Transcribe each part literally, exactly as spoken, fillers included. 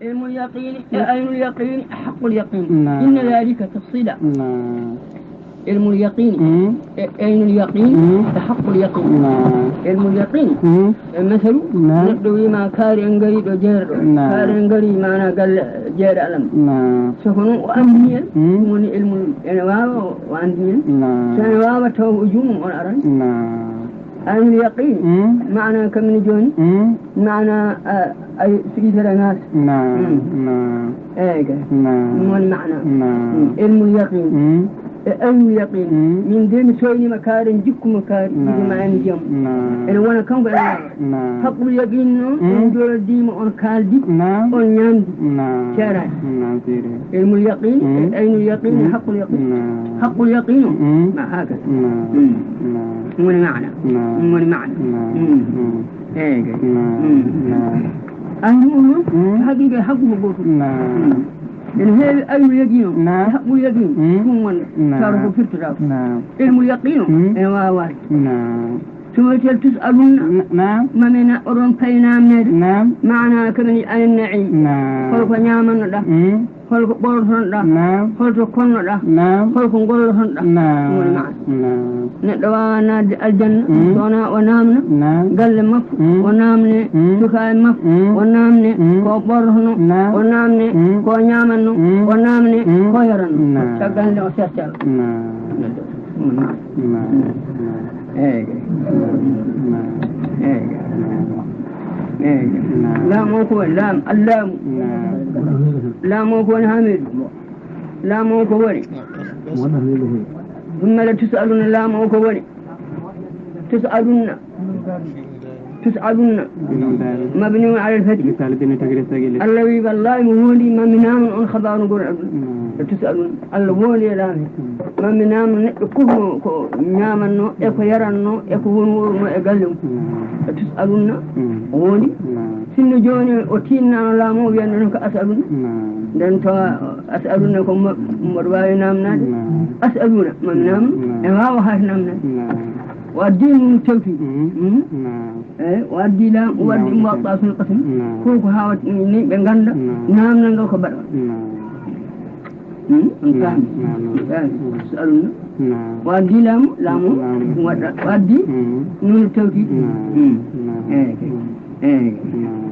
علم اليقين، عين اليقين، حق اليقين. نعم. إن ذلك تفصيلا. نعم. علم اليقين، مم. عين اليقين، مم. حق اليقين. نعم. علم اليقين، مم. مثل، نعم. Neɗɗo wiima kaari en ngari ɗo jeereɗo. نعم. Kaari en ngari maana galle jeere alam. نعم. Sokono o anndi en, مم. Ɗum woni ilmu, ene waawa o anndi en. نعم. So ene waawa taw o juumum on aran. نعم. Aynul yaqiin, مم. Maana kamin jooni, مم. Maana, a, ay, so yitere naata. نعم، مم. نعم. Eey, kay. نعم. Ɗum woni maana. نعم. Mm. Ilmul yaqiin. مم. E aynul yaqiin. مم. Min de mi soyniima kaari en jikku mo kaari, نعم. Yiɗi ma en jam. نعم. Ene wona kanko e maaro. نعم. Haqqul yaqiin noon, مم. On jooɗodiima, on kaaldi, نعم. On ñaamdi. نعم. Seeraani. نعم، seeraani. Ilmul yaqiin, مم. E aynul yaqiin, مم. Haqqul yaqiin. نعم. Haqqul yaqiin o, مم. Ma haaka. نعم. مم. نعم. Ɗum woni maana. نعم. Ɗum woni maana. نعم. Mm. نعم. Eey, kay. نعم. Mm. نعم. Aynul noon, مم. Haqiiqa e haqu ko gootum. نعم. Mm. Ene heewi aynul yaqiin o, نعم. Haqqul yaqiin, مم. Ɗum wonde, نعم. Tawa ko firtotaako. نعم. Ilmul yaqiin o, مم. Ene waawaani. نعم. So wiyetee tus'alunna, ن-، نعم. Ma mi na-، oɗon payi naamneede. نعم. Maana kamin anin na'iim. نعم. Hol ko ñaamannoɗaa? مم. Hol ko ɓornotonoɗaa? نعم. Hol to konnoɗaa? نعم. Hol ko ngollotonoɗaa? نعم. Ɗum woni maana. نعم. Neɗɗo waawaa naatde aljanna, مم. So wonaa o naamna, نعم. Galle makko, مم. O naamne, مم. Sukaaɓe makko, مم. O naamne, مم. Ko o ɓornotono, نعم. O naamne, مم. Ko o ñaamanno, مم. O naamne, مم. Ko o yaranno. نعم. Caggal nde o sertel. نعم. Ɗum woni maana. نعم. نعم. Eey. نعم. Eey. Eey. نعم. Laamu o ko woni? Laamu, allaamu. نعم. Laamu o ko woni Hamiidu? Laamu o ko woni? Ɗum mala tus'alunna, laamu o ko woni? Tus'alunna. Tus'alunna. Mabniun alal fathi. Allah wi, wallaahi mi woondii ma mi naamno on khabaaru ngol aduna. Mm. Tus'alunna. Allah woondii e laamu. Mm. Ma mi naamno neɗɗo fof mo ko ñaamanno, e ko yaranno, e ko won wooruno e galle mum. Mm. Tus'alunna. Mm. O woondii. Mm. Sinno jooni o tiinnaano laamu o wiyanno noon ko as'alunna. Mm. Nden tawa as'alunna ko mo-, mboɗo waawi naamnaade. Mm. As'aluna, ma mi naamno. Mm. E waawa haade naamnaade. Mm. O addi ɗum tawti. Mm. Mm. Mm. Eey, o addi laam, o addi Naam, Muwatta Ibn Qasim. Naam. Ko ko haawata ni ɓe ngannda, Naam. Naamnal ngal ko baɗa. Naam. Hmm? On Naam, faami? Naam, Naam. On faami? Hmm. So alunna. Naam. O addi laamu, laamu, Naam. Waɗa, o addi Hmm. Nuunu Tawkiid. Naam. Hmm. Naam. Eey, Hmm. Eey. Naam.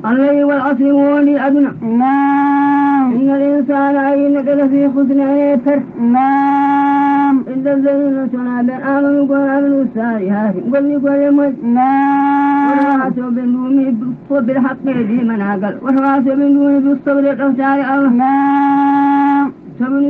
Allah wi wal asri wondi aduna. Naam. Innal insaana ayi neɗɗo lafi khusri ene per. Naam. Illa alladhina sona ben amanu gono amanu salihaati. Golli golle moƴƴe. Naam. Wala waso ben lumi fof bil haqqe dimanagal. Wala waso ben lumi bil sabri ɗoftaare Allah. Naam. Sabri